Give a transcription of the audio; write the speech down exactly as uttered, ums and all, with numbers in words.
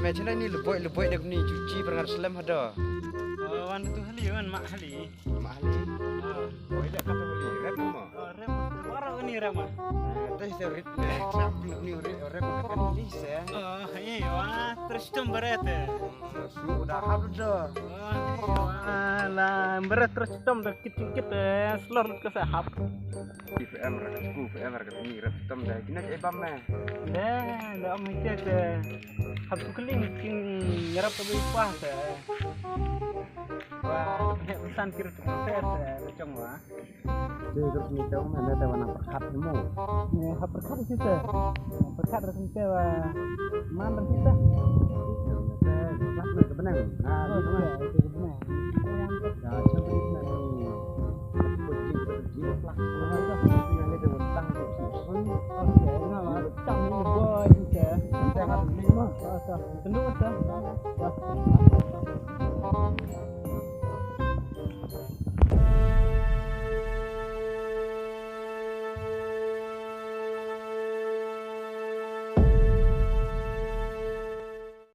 Me chena ni leboi leboi dak ni cuci perngar selem hado. Oh, wan tu hali, wan mak hali. Mak hali. Oh, ida kata hali, rep mo. Oh, rep. Baru ni rep mah. Teh se rit ne, siap ni rit, rep kan ni se. Oh, iya, wah, terus cem beret ya. Sudah hap do. Oh, iya, wah, lah, beret terus cem dah kit-kit eh, selor ke sahap. P M rak, P M rak ni rak tem dah. Kena ke bam meh. Dah, dah om hita ke. Hap tu keling king nyerap ke beri puas eh. Wah, pesan kira tu ter eh, cong wah. Dia grup ni cong mana dah warna perkat mo. Ni hap perkat sih tu. Perkat rak ni wah. Man rak kita. Perkat nak ke benang. Ah, oh, ni ya, itu ke benang. Ya, cong ni.